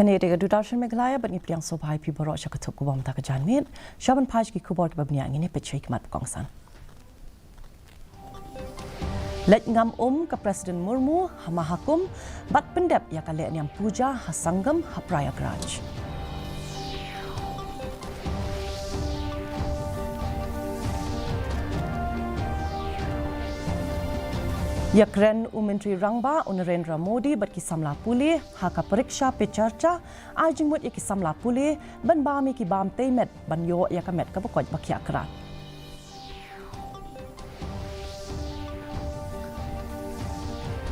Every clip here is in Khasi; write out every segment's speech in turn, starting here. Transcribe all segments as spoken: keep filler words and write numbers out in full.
Kane dei ka Doordarshan Meghalaya bad ngi pdiang sngewbha ïa phi baroh sha ka thup khubor mynta ka janmiet. Sha ban peit ki khubor kiba bniah ngin ïa peit sha ki mat ba kongsan. Leit ngam um ka President Murmu ha Mahakumbh bad pyndep ïa ka lehniam puja ha Sangam ha Prayagraj. Ïakren u Myntri Rangbah u Narendra Modi bad ki samla pule ha ka Pariksha Pe Charcha, ai jingmut ïa ki samla pule ban bam ïa ki bam tei met ban ïoh ïa ka met kaba koit ba khiah krat.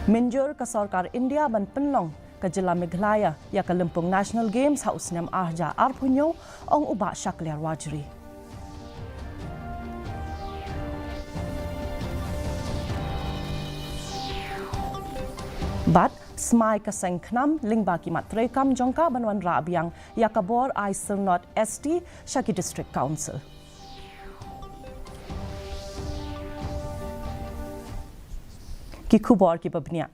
Mynjur ka sorkar India ban pynlong ka jylla Meghalaya ïa ka lympung National Games ha u snem ar hajar arphew hynñiew, ong u Bah Shakliar Warjri. Bad smai ka seng KHNAM lyngba ki mat treikam jong ka ban wanrah biang ïa ka bor ai syrnod S T sha ki District Council. Ki khubor kiba bniah.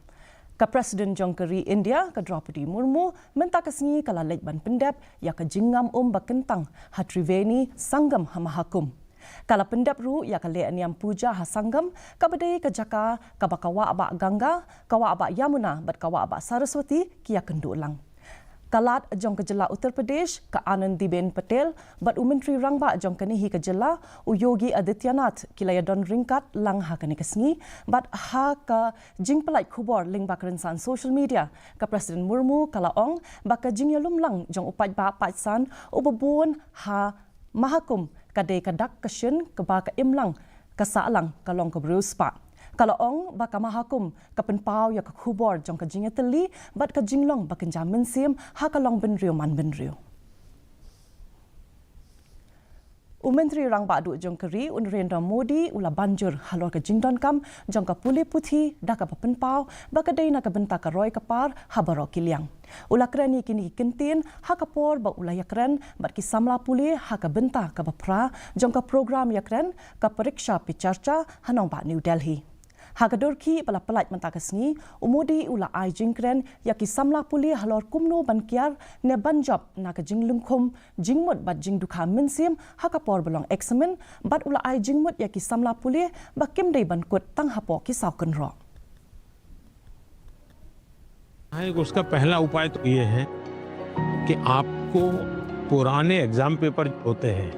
Ka President jong ka ri India, ka Droupadi Murmu, mynta ka sngi ka la leit ban pyndep ïa ka jingngam um ba kyntang ha Triveni Sangam ha Mahakumbh. Ka la pyndep ruh ïa ka lehniam puja ha Sangam, kaba dei ka jaka kaba ka wah bah Ganga, ka wah bah Yamuna bad ka wah bah Saraswati ki ïakynduh lang. Ka Lat jong ka jylla Uttar Pradesh, ka Anandiben Patel bad u Myntri Rangbah jong kane hi ka jylla, u Yogi Adityanath, ki la ïadon ryngkat lang ha kane ka sngi, bad ha ka jingpynlait khubor lyngba ka rynsan social media, ka President Murmu ka la ong ba ka jingïalum lang jong u paidbah paidsan uba bun ha Mahakumbh ka dei ka dak ka shin kaba ka imlang ka sahlang ka long ka briew spah. Ka la ong ba ka Mahakumbh ka pynpaw ïa ka khubor jong ka jingïatylli bad ka jinglong ba kynja mynsiem ha ka long bynriew man bynriew. U Myntri Rangbah Duh jong ka ri, u Narendra Modi, u la ban jur halor ka jingdonkam jong ka pule puthi da kaba pynpaw ba ka dei na ka bynta ka roi ka par ha baroh ki liang. U la kren ïa kine ki kyntien ha ka por ba u la ïakren bad ki samla pule ha ka bynta kaba phra jong ka program ïakren ka Pariksha Pe Charcha ha nongbah New Delhi. Ha ka dur khih ba la pyllait mynta ka sngi, u Modi u la ai jingkren ïa ki samla pule halor kumno ban kiar ne ban jop na ka jinglungkhum jingmut bad jingdukha mynsiem ha ka por ba long eksamin, bad u la ai jingmut ïa ki samla pule ba kim dei ban kut tang hapoh ki saw kynroh. हाँ, एक उसका पहला उपाय तो ये है कि आपको पुराने एग्जाम पेपर होते हैं,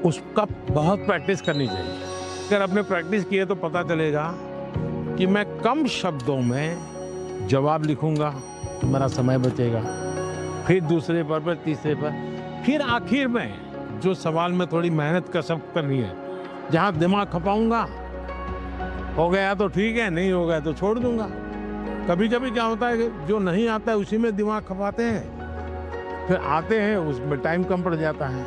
उसका बहुत प्रैक्टिस करनी चाहिए। अगर आपने प्रैक्टिस की है तो पता चलेगा कि मैं कम शब्दों में जवाब लिखूंगा तो मेरा समय बचेगा। फिर दूसरे पर, पर तीसरे पर, फिर आखिर में जो सवाल में थोड़ी मेहनत कसब करनी है, जहाँ दिमाग खपाऊंगा, हो गया तो ठीक है, नहीं हो गया तो छोड़ दूंगा। कभी कभी क्या होता है कि जो नहीं आता है उसी में दिमाग खपाते हैं, फिर आते हैं उसमें टाइम कम पड़ जाता है।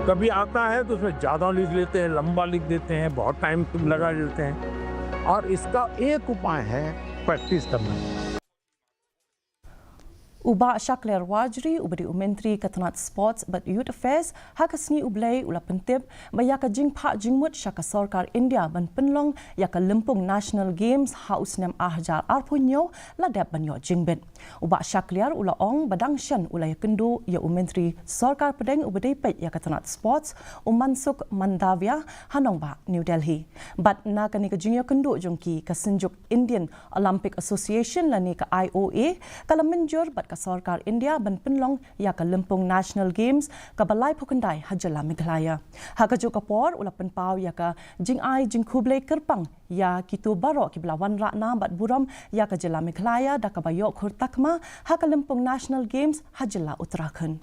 कभी आता है तो उसमें ज़्यादा लिख लेते हैं, लंबा लिख देते हैं, बहुत टाइम लगा देते हैं। और इसका एक उपाय है प्रैक्टिस करना। U Bah Shakliar Warjri, uba dei u Myntri ka tnat Sports bad Youth Affairs, ha ka sngi U Blei u la pyntip ba ïa ka jingphah jingmut sha ka sorkar India ban pynlong ïa ka lympung National Games ha u snem ar hajar arphew hynñiew la dep ban ïoh jingbit. U Bah Shakliar u la ong ba dang shen u la ïakynduh ïa u Myntri Sorkar Pdeng uba dei peit ïa ka tnat Sports, u Mansukh Mandaviya, ha nongbah New Delhi. Bad na kane ka jingïakynduh jong ki, ka Synjuk Indian Olympic Association lane ka I O A ka la mynjur bad ka sorkar India ban pynlong ïa ka lympung National Games kaba laiphew khyndai ha jylla Meghalaya. Ha kajuh ka por u la pynpaw ïa ka jingai jingkhublei kyrpang ïa kito baroh kiba la wanrah nam bad burom ïa ka jylla Meghalaya da kaba ïoh khur takma ha ka lympung National Games ha jylla Uttarakhand.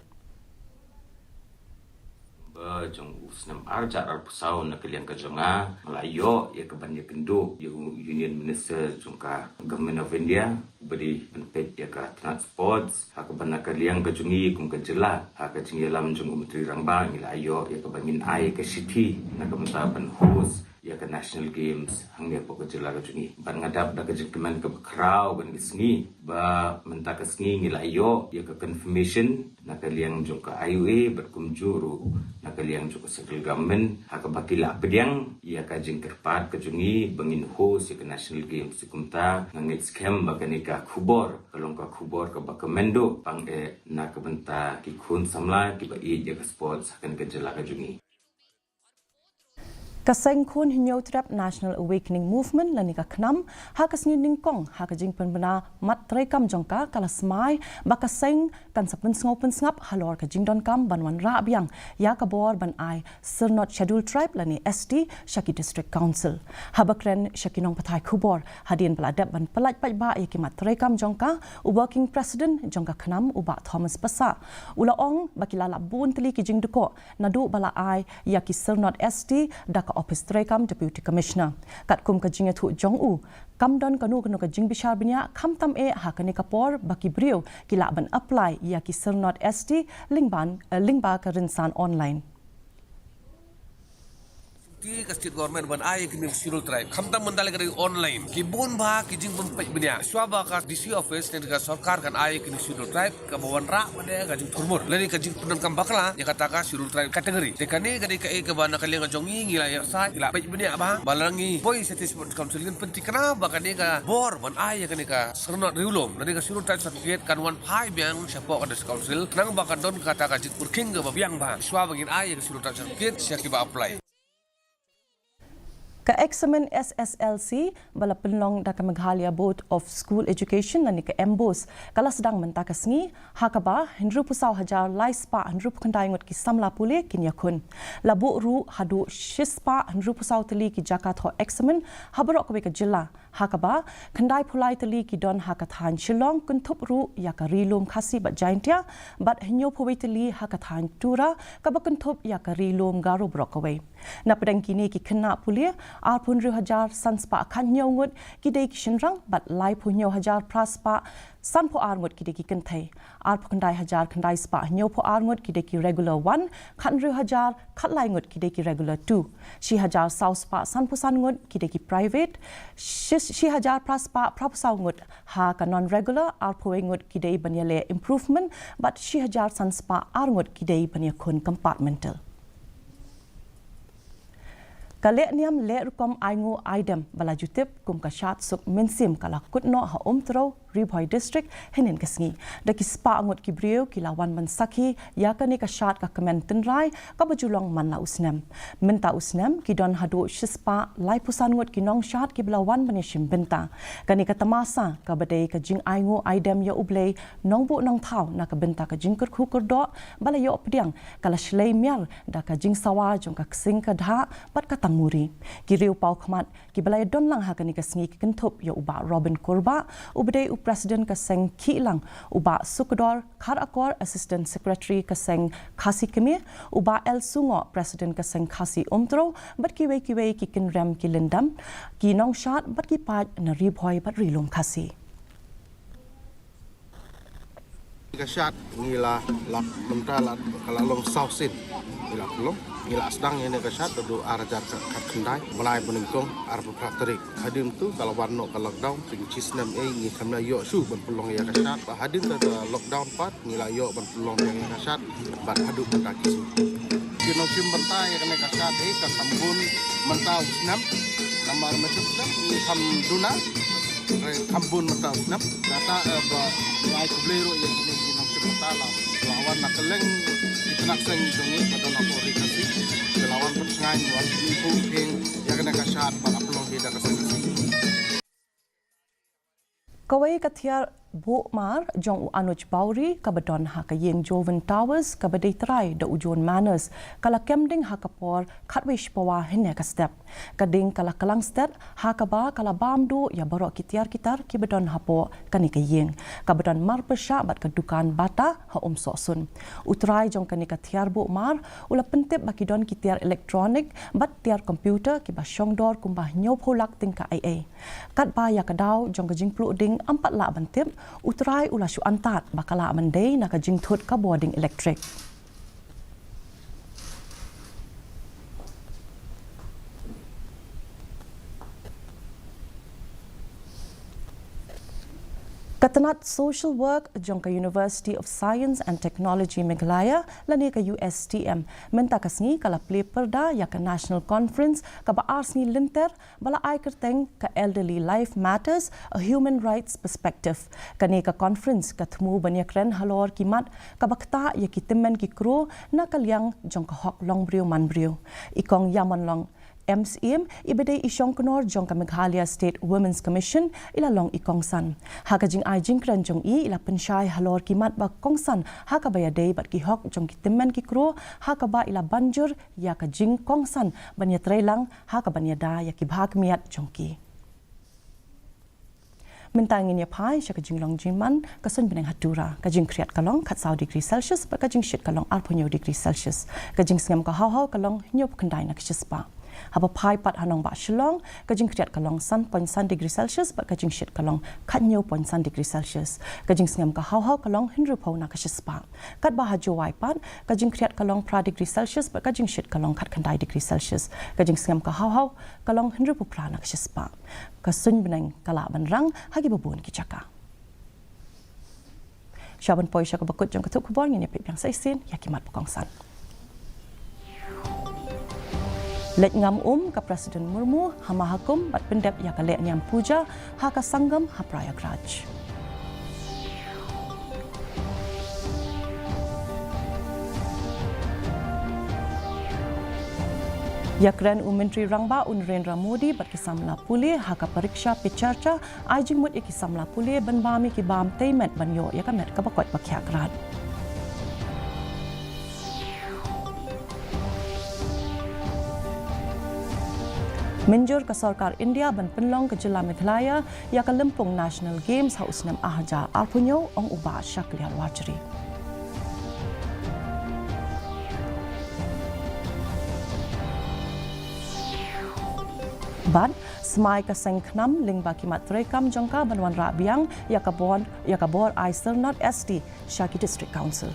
Ba jong u snem ar hajar arphew saw na ka liang ka jong nga, nga la ïoh ïa ka ban ïakynduh ïa u Union Minister jong ka Government of India, uba dei ban peit ïa ka tnat Sports, ha kaba na ka liang ka jong ngi kum ka jylla, ha ka jingïalam jong u Myntri Rangbah ngi la ïoh ïa ka ban ngin ai ka shithi na ka bynta ban host ïa ka National Games hangne hapoh ka jylla ka jong ngi. Bad nga dap da ka jingkmen kaba khraw kane ka sngi ba mynta ka sngi ngi la ïoh ïa ka confirmation na ka liang jong ka I O A bad kumjuh ruh na ka liang jong ka central government ha kaba ki la pdiang ïa ka jingkyrpad ka jong ngi ba ngin host ïa ka National Games. Te kumta nga ngeit skhem ba kane ka khubor ka long ka khubor kaba kmen duh pang eh na ka bynta ki khun samla kiba ïeit ïa ka sports ha kane ka jylla ka jong ngi. Ka seng khun Hynñiewtrep National Awakening Movement lane ka KHNAM ha ka sngi nyngkong ha ka jingpynbna mat treikam jong ka, ka la smai ba ka seng kan sa pynsngew pynsngap halor ka jingdonkam ban wanrah biang ïa ka bor ban ai syrnod Scheduled Tribe lane S T sha ki District Council. Haba kren sha ki nongpathai khubor hadien ba la dep ban pyllait paidbah ïa ki mat treikam jong ka, u Working President jong ka KHNAM u Bah Thomas Passah u la ong ba ki la lap bun tylli ki jingdkoh naduh ba la ai ïa ki syrnod S T da ka ophis treikam Deputy Commissioner. Katkum ka jingïathuh jong u, kam don kano kano ka jingbishar bniah khamtam eh ha kane ka por ba ki briew ki lah ban apply ïa ki syrnod S T lyngban, eh, lyngba ka rynsan online. Te ka state government ban ai ïa kine ki Scheduled Tribe khamtam ban da leh ka dei online. Ki bun bha ki jingpynpeit bniah. Shuwa ba ka D C office ne ka sorkar kan ai ïa kine ki Scheduled Tribe kaba wanrah bad ka jingthurmur lane ka jingpyndonkam bakla ïa kata ka Scheduled Tribe category. Te kane ka dei kaei kaba na ka liang ka jong ngi ngi la ïa sa ngi la peit bniah bha ba la ngi poi sha District Council ngin pynthikna ba kane ka bor ban ai ïa kane ka syrnod riewlum lane ka Scheduled Tribe certificate kan wan phai biang shapoh ka District Council khnang ba kan don kata ka jingpyrkhing kaba biang bha shuwa ba ngin ai ïa ka Scheduled Tribe certificate sha kiba apply. Ka eksamin S S L C ba la pynlong da ka Meghalaya Board of School Education lane ka MBOSE ka la sdang mynta ka sngi ha kaba hynriewphew saw hajar lai spah hynriewphew khyndai ngut ki samla pule kin ïakhun. La buh ruh haduh shispah hynriewphew saw tylli ki jaka thoh eksamin ha baroh kawei ka jylla, ha kaba khyndaiphew lai tylli ki don ha ka thaiñ Shillong, kynthup ruh ïa ka Ri Lum Khasi bad Jaintia, bad hynñiewphew wei tylli ha ka thaiñ Tura kaba kynthup ïa ka Ri Lum Garo baroh kawei. Napdeng kine ki khynnah pule, arphew hynriew hajar san spah khathynñiew ngut ki dei ki shynrang bad laiphew hynñiew hajar phra spah sanphew ar ngut ki dei ki kynthei. Arphew khyndai hajar khyndai spah hynñiewphew ar ngut ki dei ki regular one, khathynriew hajar khatlai ngut ki dei ki regular two. Shi hajar saw spah sanphew san ngut ki dei ki private, shi, shi hajar phra spah phraphew saw ngut ha ka non regular, arphew wei ngut ki dei ban ïaleh improvement, bad shi hajar san spah ar ngut ki dei ban ïakhun compartmental. Ka lehniam lehrukom ainguh aidem ba la ju tip kum ka Shad Suk Mynsiem ka la kut noh ha Umtrew, Ri Bhoi District, hynnin ka sngi. Da ki spah ngut ki briew ki la wan ban sakhi ïa kane ka shad ka kmen tynrai kaba ju long man la u snem. Mynta u snem ki don haduh shispah laiphew san ngut ki nongshad kiba la wan ban ïashim bynta. Kane ka tamasa kaba dei ka jingainguh aidem ïa U Blei Nongbuh Nongthaw na ka bynta ka jingkyrkhu kyrdoh ba la ïoh pdiang ka la shlei miar da ka jingsawa jong ka ksing ka dhah bad ka tangmuri. Ki riewpawkhmat kiba la ïadon lang ha kane ka sngi ki kynthup ïa u Bah Robin Kurbah, uba dei u President ka seng Khihlang, u Bah Sukdor Kharakor, Assistant Secretary ka seng Khasi Kmie, u Bah L Sungoh, President ka seng Khasi Umtrew, bad kiwei kiwei ki kynrem ki lyndam, ki nongshad bad ki paid na Ri Bhoi bad Ri Lum Khasi. Ka shad ngi la, la mynta la ka la long saw sien. Ngi la long, ngi la sdang ïa kane ka shad haduh ar hajar khatkhyndai, bnai ba nyngkong arphew phra tarik. Hadien tu ka la wan noh ka lockdown, te ngi shisnem ei ngi khlem la ïoh shuh ban pynlong ïa ka shad. Ba hadien ka lockdown pat ngi la ïoh ban pynlong ïa ka shad bad haduh mynta ki shu. Ki nongshim bynta ïa kane ka shad ei ka kham bun mynta u snem. Namar mynta u snem ngi kham duna. Re kham bun mynta u snem. Kata, eh, ba ngi ai khublei ruh ïa kine ki nongshim bynta la, la wan na kylleng ki tnat seng jong ngi ba don hapoh Ri Khasi. Ki la wan pynsngew wan pynphuh pynphieng ïa kane ka shad ba la pynlong hi da ka seng Khasi. Kawei ka thiar buh mar jong u Anuj Bawri kaba don ha ka ïing Jovan Towers kaba dei trai da u John Manners ka la kem ding ha ka por khatwei shiphew hynne ka step. Ka ding ka la klang stet ha kaba ka la bam duh ïa baroh ki tiar ki tar kiba don hapoh kane ka ïing, kaba don marpyrshah bad ka dukan bata ha Umsohsun. U trai jong kane ka thiar buh mar u la pyntip ba ki don ki tiar electronic bad tiar computer kiba shong dor kumba hynñiewphew lak tyngka ei ei. Katba ïa ka daw jong ka jingpluh ding ym pat lah ban tip, u trai u la shu antad ba ka lah ban dei na ka jingthut ka bording elektrik. Tnat Social Work jong ka University of Science and Technology Meghalaya lane ka U S T M mynta ka sngi ka la plie pyrda ïa ka National Conference kaba ar sngi lynter ba la ai kyrteng ka Elderly Life Matters, a Human Rights Perspective. Kane ka conference ka thmu ban ïakren halor ki mat kaba ktah ïa ki tymmen ki kro na ka liang jong ka hok longbriew manbriew. I Kong Ïamanlong M Syiem, iba dei i shongknor jong ka Meghalaya State Women's Commission, i la long i kongsan. Ha ka jingai jingkren jong i, i la pynshai halor ki mat ba kongsan ha kaba ïadei bad ki hok jong ki tymmen ki kro, ha kaba i la ban jur ïa ka jingkongsan ban ïatreilang ha ka ban ïada ïa ki bha khmiat jong ki. Mynta ngin ïa phai sha ka jinglong jingman ka suiñ bneng ha Tura. Ka jingkhriat ka long khatsaw degree Celsius bad ka jingshit ka long arphew hynñiew degree Celsius. Ka jingsngem ka haw haw ka long hynñiewphew khyndai na ka shispah. Haba phai pat ha nongbah Shillong, ka jingkhriat ka long san point san degree Celsius bad ka jingshit ka long khathynñiew point san degree Celsius. Ka jingsngem ka haw haw ka long hynriewphew na ka shispah. Katba ha Jowai pat, ka jingkhriat ka long phra degree Celsius bad ka jingshit ka long khatkhyndai degree Celsius. Ka jingsngem ka haw haw ka long hynriewphew phra na ka shispah. Ka suiñ bneng ka lah ban rang ha kiba bun ki jaka. Sha ban poi sha kaba kut jong ka thup khubor, ngin ïa peit biang sa shisien ïa ki mat ba kongsan. Leit ngam um ka President Murmu ha Mahakumbh bad pyndep ïa ka lehniam puja ha ka Sangam ha Prayagraj. Ïakren u Myntri Rangbah u Narendra Modi bad ki samla pule ha ka Pariksha Pe Charcha, ai jingmut ïa ki samla pule ban bam ïa ki bam tei met ban ïoh ïa ka met kaba koit ba khiah krad. Mynjur ka sorkar India ban pynlong ka jylla Meghalaya ïa ka lympung National Games ha u snem ar hajar arphew hynñiew, ong u Bah Shakliar Warjri. Bad, smai ka seng KHNAM lyngba ki mat treikam jong ka ban wanrah biang ïa ka bor, ïa ka bor ai syrnod S T sha ki District Council.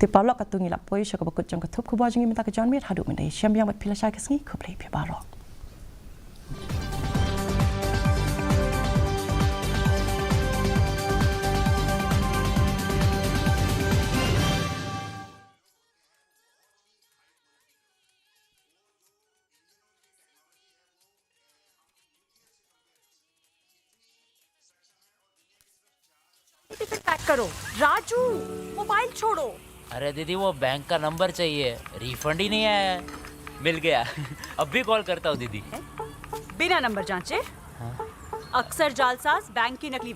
Te paralok, katto ngi la poi sha kaba kut jong ka thup khubor jong ngi mynta ka janmiet. Haduh mynta, shem biang bad phi lashai ka sngi, khublei phi baroh. टिफिन पैक करो। राजू, मोबाइल छोड़ो। अरे दीदी, वो बैंक का नंबर चाहिए, रिफंड ही नहीं आया है। मिल गया। अब भी कॉल करता हूँ दीदी। बिना नंबर जांचे? हाँ। अक्सर जालसाज बैंक की नकली